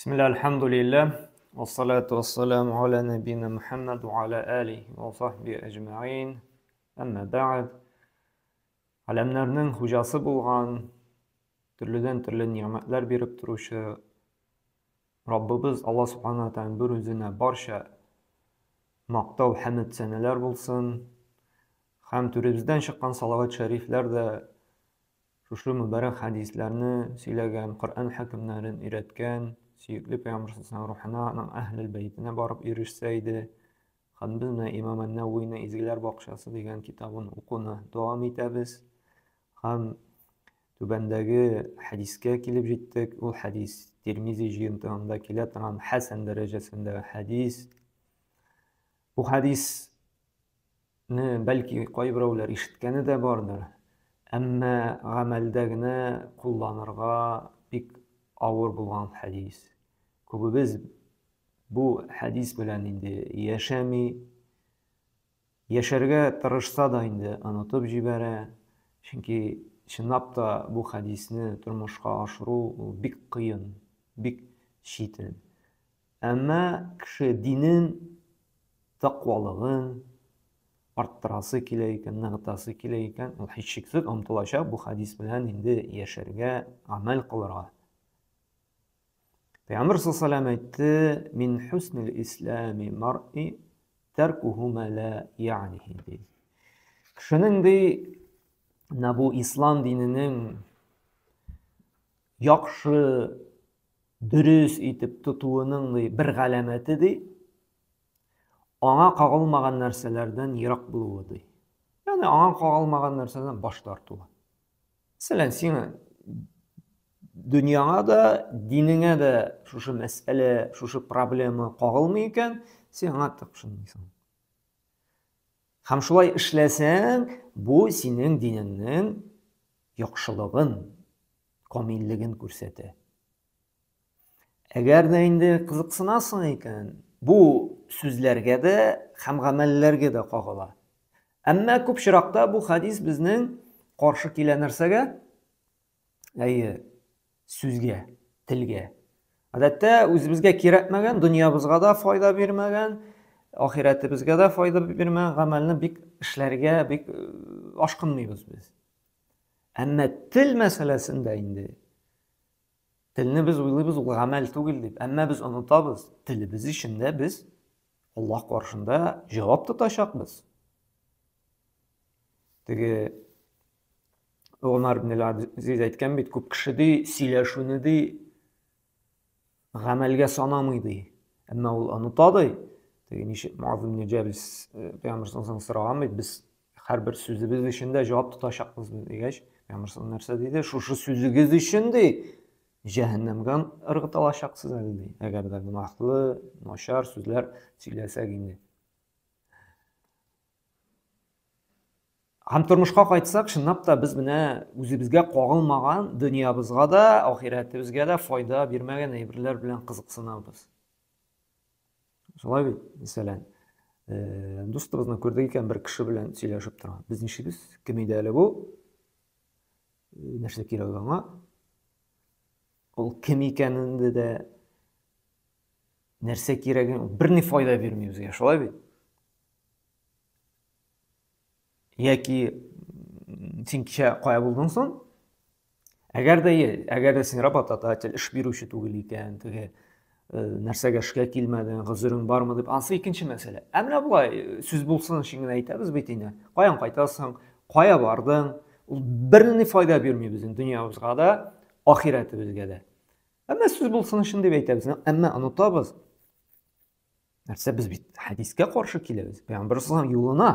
Бисмилла, альхамдулилля, вассалату вассаламу аля набина Мухаммад ва аля алихи ва сахби әҗмәгыйн. Әмма бәгъд. Әләмнәрнең хуҗасы булган, төрледән-төрле нигъмәтләр биреп торучы Раббыбыз Алла Субхана Тәгалә бер үзенә барча мактау хәмд сәнәләр булсын. Һәм түребездән чыккан салават шәрифләр дә Шушы мөбарәк хәдисләрне сөйләгән, Коръән хөкемнәрен өйрәткән сөекле пәйгамбәр саллаллаһу рухына, аның әһлел бәйтенә барып ирешсә иде. Һәм без менә Имам Ән-Нәвәвиның Изгеләр бакчасы дигән китабын укуны дәвам итәбез. Һәм түбәндәге хәдискә килеп җиттек. Ул хәдис Тирмизи җыентыгында килә торган хәсән дәрәҗәсендәге хәдис. Бу хәдис Не, бәлки кайберәүләр ишеткәне дә бардыр, әмма гамәлдә генә кулланырга бик авыр булган хәдис. Күбебез бу хәдис белән инде яшәми, яшәргә тырышса да инде онытып җибәрә, чөнки чынлап та бу хәдисне тормышка ашыру ул бик кыен, бик читен. Әмма кеше динен, тәкъвалыгын арттырасы килә икән, ныгытасы килә икән, ул һичшиксез омтылачак бу хәдис белән инде яшәргә, гамәл кылырга. Пәйгамбер саллаллаху әйтте: "Мин хуснил ислами мар'i тәркуху ма ла я'нихи" ди. Кешенең ди, менә бу ислам диненең яхшы дөрес итеп тотуының ди бер галәмәте ди, аңа кагылмаган нәрсәләрдән ерак булуы ди. Ягъни аңа кагылмаган нәрсәдән баш тартуы. Мәсәлән, сиңа дөньяңа да, динеңә дә шушы мәсьәлә, шушы проблема кагылмый икән, син аңа тыкшынмыйсың. Һәм шулай эшләсәң, бу синең динеңнең яхшылыгын, камиллеген күрсәтә. Әгәр дә инде кызыксынасың икән, бу сүзләргә дә һәм гамәлләргә дә кагыла. Әмма күп очракта бу хадис безнең каршы килә нәрсәгә? Әйе, сүзгә, телгә. Гадәттә үзебезгә кирәкмәгән, дөньябызга да файда бирмәгән, ахирәтебезгә дә файда бирмәгән гамәлне бик эшләргә бик э, ашкынмыйбыз без. Әмма тел мәсьәләсендә инде телне без уйлыйбыз, ул гамәл түгел дип. Әмма без онытабыз, телебез өчен дә без Аллаһ каршында җавап тотачакбыз. Теге Гомар ибн Азиз әйткән бит, күп кеше ди, сөйләшүне ди, гамәлгә санамый ди. Әмма ул оныта ди. Теге ничек Муаз ибн Җәбел э, пәйгамбер саллаллаху сораган бит, без һәрбер сүзебез өчен дә җавап тотачакбыз дигәч, пәйгамбер саллаллаху нәрсә диде? Шушы сүзегез өчен ди, җәһәннәмгә ыргытылачаксыз әле ди. Әгәр дә гөнаһлы, начар сүзләр сөйләсәк инде. Һәм тормышка кайтсак, чынлап та без менә үзебезгә кагылмаган дөньябызга да, ахирәтебезгә дә файда бирмәгән әйберләр белән кызыксынабыз. Шулай бит, мәсәлән, э, дустыбызны күрдек икән, бер кеше белән сөйләшеп тора. Без нишлибез? Кем иде әле бу? Э, нәрсә кирәк аңа? Ул кем икәнен дә нәрсә кирәген берни файда бирми безгә, шулай бит? Яки син кичә кая булдың соң? Әгәр дә әгәр дә син работодатель, эш бирүче түгел икән, теге э, нәрсәгә эшкә килмәдең, гозерең бармы дип, ансы икенче мәсьәлә. Ә менә болай э, сүз булсын өчен генә әйтәбез бит инде. Каян кайтасың, кая бардың? Ул берни файда бирми безнең дөньябызга да, ахирәтебезгә дә. Әмма сүз булсын өчен дип әйтәбез. Әмма онытабыз. Нәрсә без бит хәдискә каршы киләбез. Пәйгамбер саллаллаху юлына.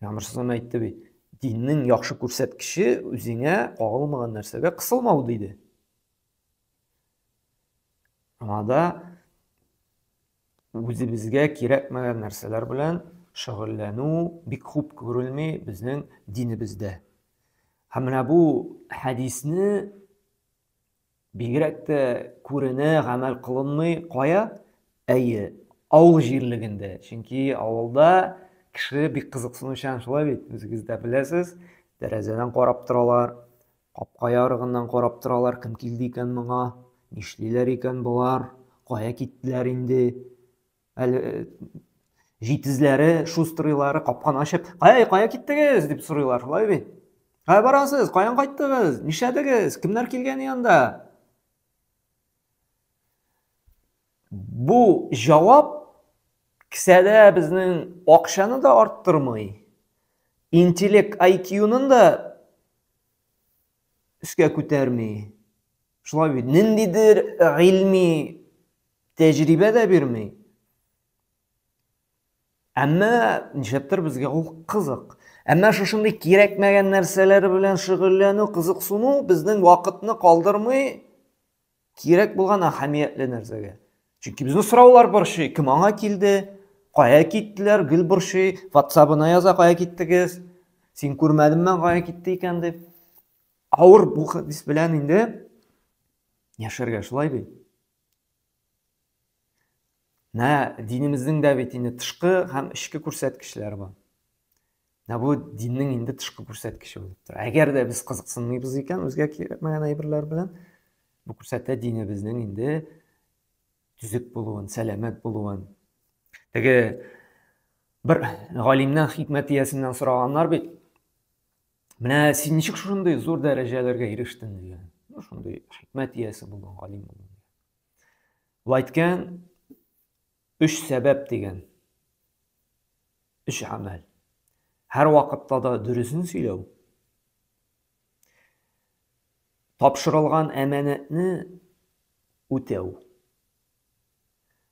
Пәйгамбер саллаллаху әйтте бит, диннең яхшы күрсәткече үзеңә кагылмаган нәрсәгә кысылмау диде. Аңа да үзебезгә кирәкмәгән нәрсәләр белән шөгыльләнү бик хуп күрелми безнең динебездә. Һәм менә бу хәдисне Бигрәк тә күренә, гамәл кылынмый. Кая? Әйе, авыл җирлегендә. Чөнки авылда кеше бик кызыксынучан, шулай бит, үзегез дә беләсез. Тәрәзәдән карап торалар, капка ярыгыннан карап торалар, кем килде икән моңа, Нишлиләр икән болар? Кая киттеләр инде? Әле җитезләре, шустрыйлары капканы ачып, "Кая, кая киттегез?" дип сорыйлар, шулай бит? Кая барасыз? Каян кайттыгыз? Нишләдегез? Кемнәр килгән янда? Бу җавап кесәдә безнең акчаны да арттырмый, интеллект IQ-ны да өскә күтәрми. Шулай бит, ниндидер гыйльми тәҗрибә дә бирми. Әмма нишләптер безгә ул кызык. Әмма шушындый кирәкмәгән нәрсәләр белән шөгыльләнү, кызыксыну безнең вакытны калдырмый кирәк булган әһәмиятле нәрсәгә. Чөнки безне сораулар борчый, кем аңа килде, кая киттеләр, гел борчый, WhatsApp-ына яза, кая киттегез, син күрмәдеңме, кая китте икән дип. Авыр бу хәдис белән инде яшәргә, шулай бит. Нә динебезнең дә бит инде тышкы һәм эчке күрсәткечләре бар. Менә бу диннең инде тышкы күрсәткече булып тора. Әгәр дә без кызыксынмыйбыз икән үзгә кирәкмәгән әйберләр белән, бу күрсәтә динебезнең инде төзек булуын, сәламәт булуын. Теге бер галимнән, хикмәт иясеннән сораганнар бит. Менә син ничек шундый зур дәрәҗәләргә ирештең дигән. Ну, шундый хикмәт иясе булдың, галим булдың. Ул әйткән, өч сәбәп дигән. Өч гамәл. Һәр вакытта да дөресен сөйләү. Тапшырылган әманәтне үтәү.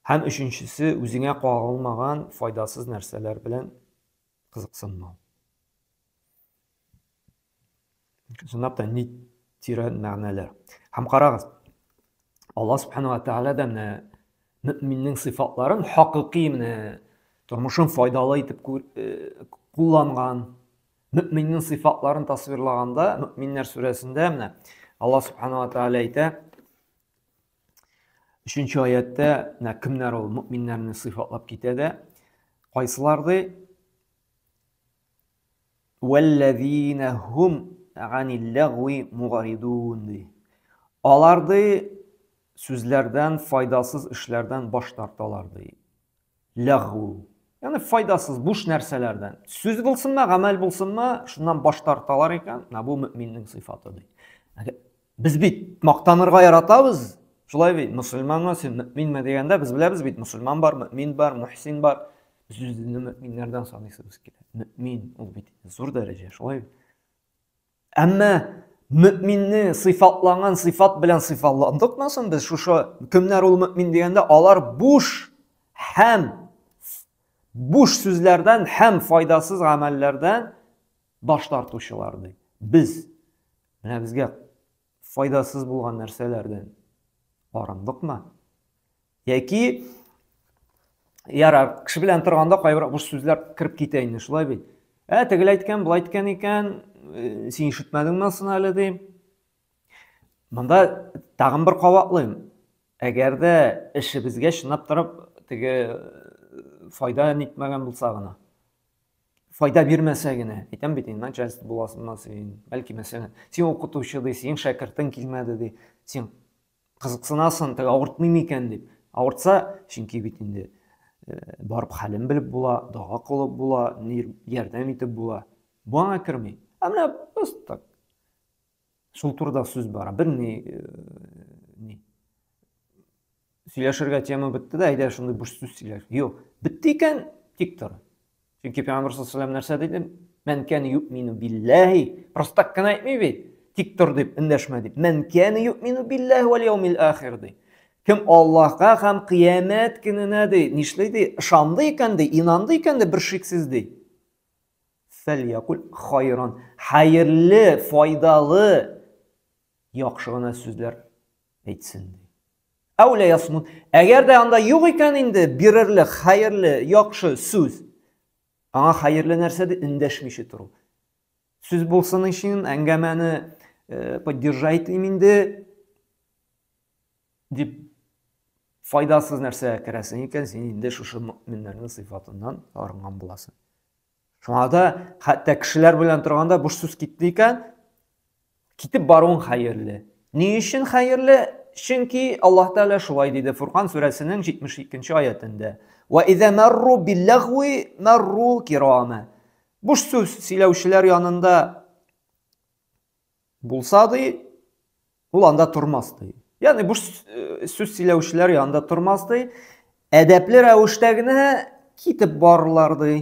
Һәм өченчесе үзеңә кагылмаган файдасыз нәрсәләр белән кызыксынмау. Чынлап та ни тирән мәгънәләр. Һәм карагыз, Алла субхана ва тәгалә дә менә мөминнең сыйфатларын хакыйкый менә тормышын файдалы итеп э, кулланган мөминнең сыйфатларын тасвирлаганда Мөминнәр сүрәсендә менә Алла субхана ва тәгалә әйтә өченче аятта менә кемнәр ул мөминнәрне сыйфатлап китә дә кайсылар ди Вәлләзина һум ганил-ләгви мугаридун ди. Алар ди сүзләрдән, файдасыз эшләрдән баш тарталар ди. Ләгу. Ягъни файдасыз, буш нәрсәләрдән. Сүз булсынмы, гамәл булсынмы, шуннан баш тарталар икән, менә бу мөминнең сыйфаты ди. Без бит мактанырга яратабыз. Шулай бит, мөселманмы син, мөминме дигәндә без беләбез бит, мөселман бар, мөмин бар, мухсин бар. Без үзебезне мөминнәрдән саныйсыбыз килә. Мөмин ул бит зур дәрәҗә, шулай бит. Әмма мөминне сыйфатланган сыйфат белән сыйфатландыкмы соң без шушы кемнәр ул мөмин дигәндә алар буш һәм буш сүзләрдән һәм файдасыз гамәлләрдән баш тартучылар ди. Без менә безгә файдасыз булган нәрсәләрдән арындыкмы? Яки ярар, кеше белән торганда кайбер буш сүзләр кереп китә инде, шулай бит. Ә тегеләй әйткән, болай әйткән икән, э, син ишетмәдеңме соң әле дим. Монда тагын бер кабатлыйм. Әгәр дә эшебезгә чынлап торып теге э, файда нитмәгән булса гына. Файда бирмәсә генә, әйтәм бит инде, начальство буласыңмы син, бәлки мәсәлән, син укытучы ди, синең шәкертең килмәде ди, син кызыксынасың, теге авыртмый микән дип. Авыртса, чөнки бит инде э, барып хәлен белеп була, дога кылып була, ярдәм итеп була. Бу аңа керми. Ә менә просто так. Шул турыда сүз бара. Бер ни, э, ни сөйләшергә тема бетте дә, әйдә шундый буш сүз сөйләш. Юк, бетте икән, тик тор. Чөнки Пәйгамбәр саллаллаху алейһи нәрсә диде? Мән кәне юмину билләһи. Просто так кына әйтми бит. Тик тор дип, эндәшмә дип. Мән кәне юмину билләһи вәл яумил ахир ди. Кем Аллаһка һәм кыямәт көненә ди, нишли ди? Ышанды икән ди, инанды икән ди, бер шиксез ди. Фәльякул хайран. Хәерле, файдалы, яхшы гына сүзләр әйтсен ди. Әүлә ясмут. Әгәр дә анда юк икән инде бирерлек, хәерле, яхшы сүз. Аңа хәерле нәрсә ди? Эндәшмичә тору. Сүз булсын өчен әңгәмәне э, поддержать итим инде дип файдасыз нәрсәгә керәсең икән, син инде шушы мөэминнәрнең сыйфатыннан арынган буласың. Шуңа да хәтта кешеләр белән торганда буш сүз китте икән, китеп баруың хәерле. Ни өчен хәерле? Чөнки Аллаһ Тәгалә шулай диде Фуркан сүрәсенең 72 аятендә. Ва иза марру биллагви марру кирама. Буш сүз сөйләүчеләр янында булса ди, ул анда тормас ди. Ягъни буш э, сүз сөйләүчеләр янында тормас ди, әдәпле рәвештә генә китеп барырлар ди.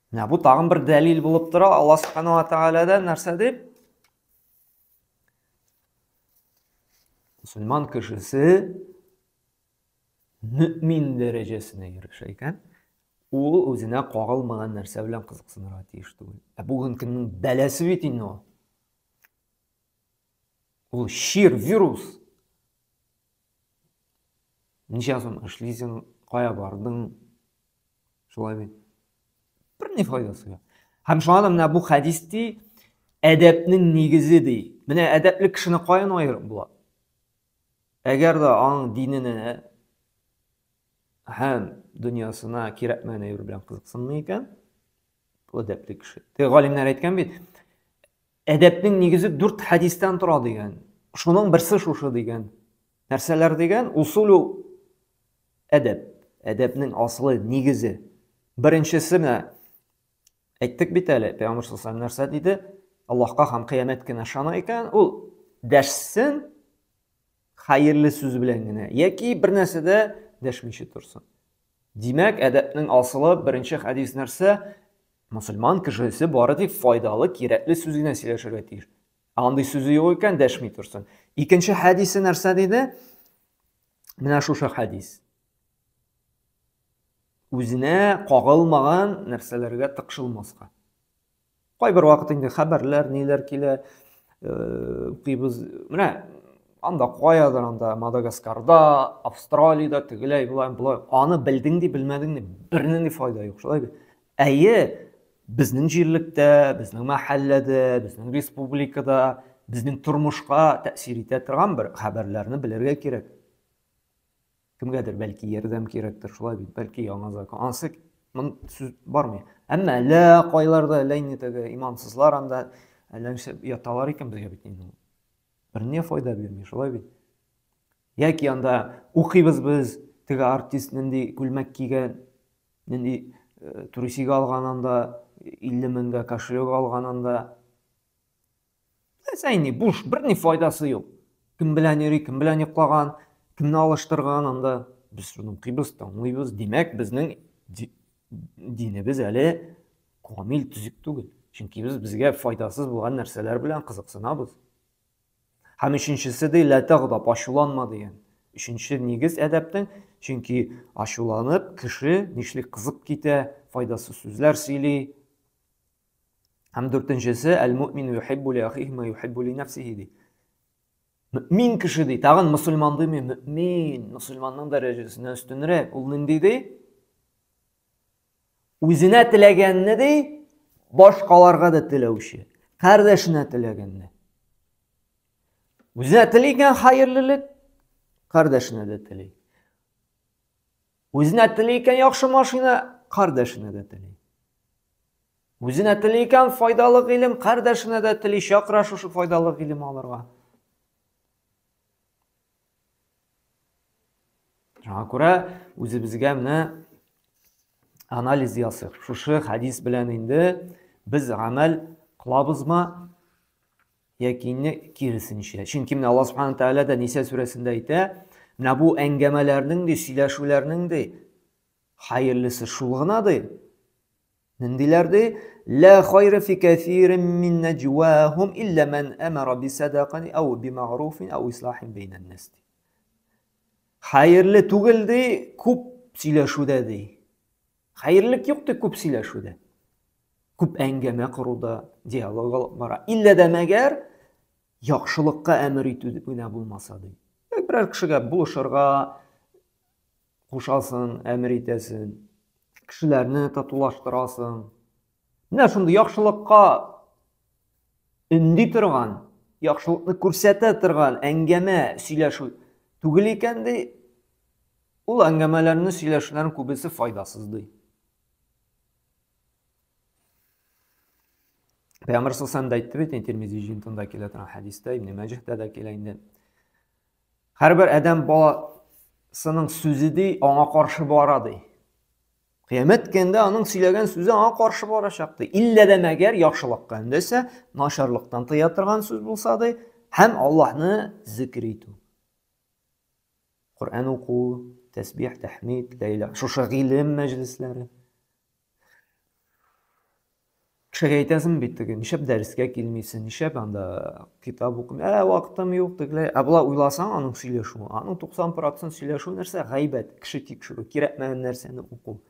Менә бу тагын бер дәлил булып тора. Аллаһ субхану ва тааладан нәрсә дип? Мусульман кешесе мөмин дәрәҗәсенә ирешә икән, ул үзенә кагылмаган нәрсә белән кызыксынырга тиеш түгел. Ә бүген көннең бәласе бит инде ул. Ул чир, вирус. Ничә сум эшлисең, кая бардың? Шулай бит. Бер ни файдасы юк. Һәм шуңа да менә бу хәдис ди, әдәпнең нигезе ди. Менә әдәпле кешене каян аерып була? Әгәр дә аның диненә һәм дөньясына кирәкмәгән әйбер белән кызыксынмый икән, бу әдәпле кеше. Теге галимнәр әйткән бит, әдәпнең нигезе дүрт хәдистән тора дигән. Шуның берсе шушы дигән. Нәрсәләр дигән? Усулю әдәп. Әдәпнең асылы, нигезе. Беренчесе менә әйттек бит әле, Пәйгамбер саллаллаху нәрсә диде? Аллаһка һәм кыямәт көненә ышана икән, ул дәшсен хәерле сүз белән генә яки бер нәрсә дә дәшмичә торсын. Димәк, әдәпнең асылы беренче хәдис нәрсә? Мусульман кешесе бары тик файдалы, кирәкле сүз генә сөйләшергә тиеш. Ә андый сүзе юк икән, дәшми торсын. Икенче хәдисе нәрсә диде? Менә шушы хәдис. Үзенә кагылмаган нәрсәләргә тыкшылмаска. Кайбер вакыт инде хәбәрләр, ниләр килә, э, укыйбыз. Менә анда каядыр анда Мадагаскарда, Австралиядә тегеләй, болай, болай. Аны белдең ди, белмәдең ди, бернинди файда юк, шулай бит. Әйе, безнең җирлектә, безнең мәхәлләдә, безнең республикада, безнең тормышка тәэсир итә торган бер хәбәрләрне белергә кирәк. Кемгәдер бәлки ярдәм кирәктер, шулай бит, бәлки яңа закон. Ансы мон сүз бармый. Әмма әллә кайларда, әллә инде теге имансызлар анда әллә нәрсә яталар икән безгә бит инде. Берни файда бирми, шулай бит. Яки анда укыйбыз без, теге артист нинди күлмәк кигән, нинди э, трусик алган анда, 50 меңгә кошелек алган анда. Нәрсә инде, буш, берни файдасы юк. Кем белән йөри, кем белән йоклаган, кемне алыштырган анда. Без шуны укыйбыз, тыңлыйбыз. Димәк, безнең динебез әле камил төзек түгел. Чөнки без безгә файдасыз булган нәрсәләр белән кызыксынабыз. Һәм өченчесе ди, лә тәгъдаб, ачуланма дигән. Өченче нигез әдәпнең, чөнки ачуланып кеше нишли кызып китә, файдасыз сүзләр сөйли, Һәм дүртенчесе, әл-муъмину юхиббу ли ахихи ма юхиббу ли нәфсихи ди. Мөмин кеше ди, тагын мөселман дими, мөмин, мөселманның дәрәҗәсеннән өстенрәк. Ул нинди ди? Үзенә теләгәнне ди, башкаларга да теләүче, кардәшенә теләгәнне. Үзенә тели икән хәерлелек, кардәшенә дә тели. Үзенә тели икән яхшы машина, кардәшенә дә тели. Үзенә тели икән файдалы гыйлем, кардәшенә дә тели, чакыра шушы файдалы гыйлем алырга. Шуңа күрә үзебезгә менә анализ ясыйк. Шушы хәдис белән инде без гамәл кылабызмы яки инде киресенчә. Чөнки менә Аллаһ Субхану Тәгалә дә Ниса сүрәсендә әйтә, менә бу әңгәмәләрнең ди, сөйләшүләрнең ди, хәерлесе шул гына ди. Ниндиләр ди? Ла хайра фи кәсирин мин наҗвахум илля ман амара би садакани ау би мәгъруфин ау ислахин бейнән нас. Хәерле түгел ди, күп сөйләшүдә ди. Хәерлек юк ди күп сөйләшүдә. Күп әңгәмә коруда, диалог алып бара. Иллә дә мәгәр яхшылыкка әмер итү генә булмаса ди. Берәр кешегә булышырга, кушасың, әмер итәсең, кешеләрне татулаштырасың. Менә шундый яхшылыкка өнди торган, яхшылыкны күрсәтә торган әңгәмә сөйләшү түгел икән ди, ул әңгәмәләрне сөйләшүләрнең күбесе файдасыз ди. Пәйгамбер саллаллаху алейһи әйтте бит, Тирмизи җыентында килә торган хәдистә, Ибн Мәҗәһтә дә килә инде. Һәрбер адәм баласының сүзе ди, аңа каршы бара ди. Кыямәт көндә аның сөйләгән сүзе аңа каршы барачак ди. Иллә дә мәгәр яхшылыкка өндәсә, начарлыктан тыя торган сүз булса ди, һәм Аллаһны зикр итү. Коръән уку, тәсбих, тәхмид, ла иляһ, шушы гыйлем мәҗлесләре. Кешегә әйтәсең бит теге, нишләп дәрескә килмисең, нишләп анда китап укымый, ә вакытым юк, тегеләй. Ә болай уйласаң, аның сөйләшүе, аның 90% сөйләшү нәрсә? Гайбәт, кеше тикшерү, кирәкмәгән нәрсәне уку.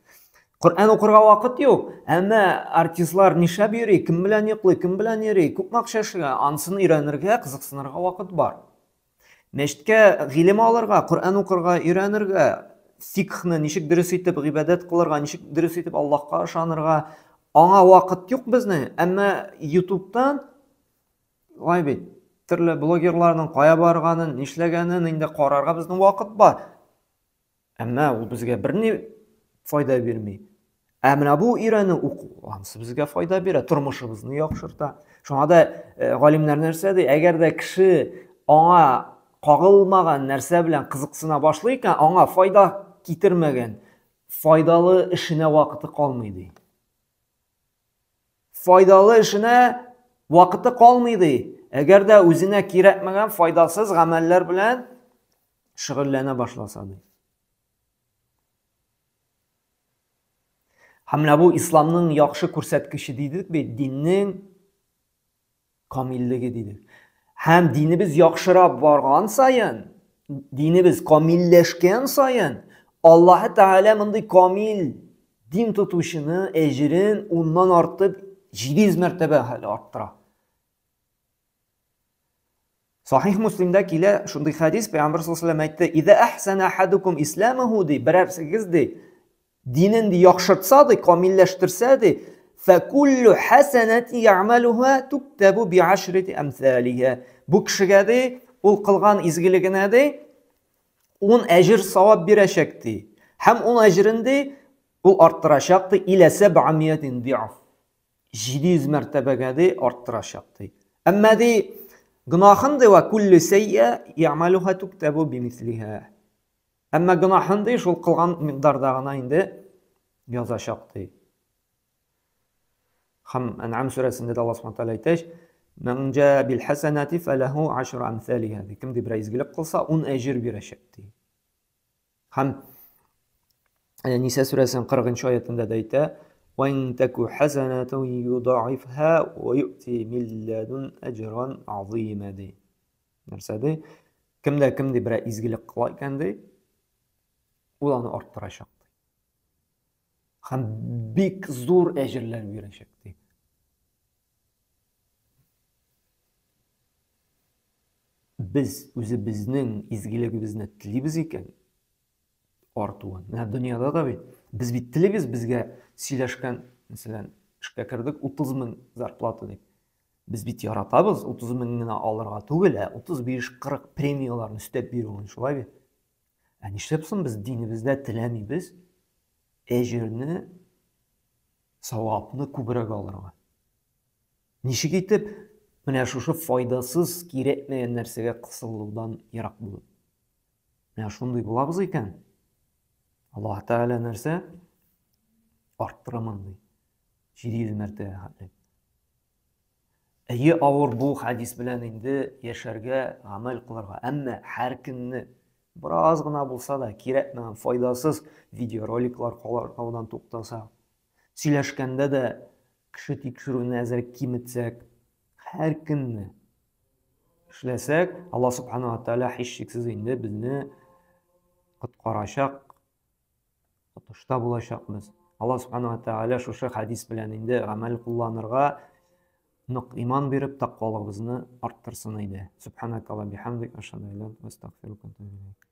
Коръән укырга вакыт юк, әмма артистлар нишләп йөри, кем белән йоклый, кем белән йөри, күпме акча эшли, анысын өйрәнергә, кызыксынырга вакыт бар. Мәчеткә гыйлем алырга, Коръән укырга, өйрәнергә, фикхны ничек дөрес итеп гыйбадәт кылырга, ничек дөрес итеп Аллаһка ышанырга, аңа вакыт юк безнең. Әмма YouTube'тан лай бит, төрле блогерларның кая барганын, нишләгәнен инде карарга безнең вакыт бар. Әмма ул безгә берни файда бирми. Ә менә бу өйрәнү, уку, анысы безгә файда бирә, тормышыбызны яхшырта. Шуңа да э, галимнәр нәрсә ди? Әгәр дә кеше аңа кагылмаган нәрсә белән кызыксына башлый икән, аңа файда китермәгән, файдалы эшенә вакыты калмый ди. Файдалы эшенә вакыты калмый ди. Әгәр дә үзенә кирәкмәгән файдасыз гамәлләр белән шөгыльләнә башласа ди. Һәм менә бу исламның яхшы күрсәткече дидек бит, диннең камиллеге дидек. Һәм динебез яхшыра барган саен, динебез камилләшкән саен, Аллаһы Тәгалә мондый камил дин тотучыны әҗерен уннан артып 700 мәртәбә хәле арттыра. Сахих Муслимда килә шундый хәдис, Пәйгамбер саллаллаху алейһи әйтте: "Иза ахсана ахадукум исламаху" ди, берәрсегез ди, динен ди яхшыртса ди, камилләштерсә ди, фәкуллу хасанати я'малуха туктабу би ашрати амсалиха. Бу кешегә ди, ул кылган изгелегенә ди, 10 әҗер савап бирәчәк ди. Һәм ул әҗерен ди, ул арттырачак ди, илә сәб'амиятин ди'аф. 700 мәртәбәгә ди арттырачак ди. Әмма ди гөнаһын ди ва куллю сәйя ямалуха туктабу бимислиха. Әмма гөнаһын ди шул кылган микъдарда гына инде язачак ди. Һәм Ән'ам сүрәсендә дә Аллаһ субхану тааля әйтәч, Мән җа бил хасанати фалаху ашру амсалиха. Кем ди берәр изгелек кылса, 10 әҗер бирәчәк ди. Һәм э, Ниса сүрәсенең 40 нчы аятында да әйтә, "Ва ин таку хасанатун юдаифха ва юти мин ладун аҗран азима" ди. Нәрсә ди? Кем дә кем ди берәр изгелек кыла икән ди, ул аны арттырачак ди. Һәм бик зур әҗерләр бирәчәк ди. Без үзебезнең изгелегебезне телибез икән, артуын. Менә дөньяда да бит без бит телибез безгә сөйләшкән, мәсәлән, эшкә кердек 30 мең зарплата дип. Без бит яратабыз 30 мең генә алырга түгел, ә 35-40 премияләрне өстәп бирүен, шулай бит? Ә нишләп соң без динебездә теләмибез әҗерне, савапны күбрәк алырга? Ничек итеп менә шушы файдасыз, кирәкмәгән нәрсәгә кысылудан ерак булып? Менә шундый булабыз икән, Аллаһ Тәгалә нәрсә? Арттырамын ди. 700 мәртәбә хәтле. Әйе, авыр бу хәдис белән инде яшәргә, гамәл кылырга. Әмма һәр көнне бераз гына булса да кирәкмәгән, файдасыз видеороликлар караудан туктаса, Сөйләшкәндә дә кеше тикшерүне әзрәк киметсәк, һәр көнне эшләсәк, Алла субхана ва тааля һичшиксез инде безне коткарачак, отышта булачакбыз. Алла субхана ва тааля шушы хәдис белән инде гамәл кулланырга нык иман биреп, тәкъвалыгыбызны арттырсын иде. Субханакалла бихамдик, ашһаду ан ла илаһа илля анта, астагфирука ва атубу иләйк.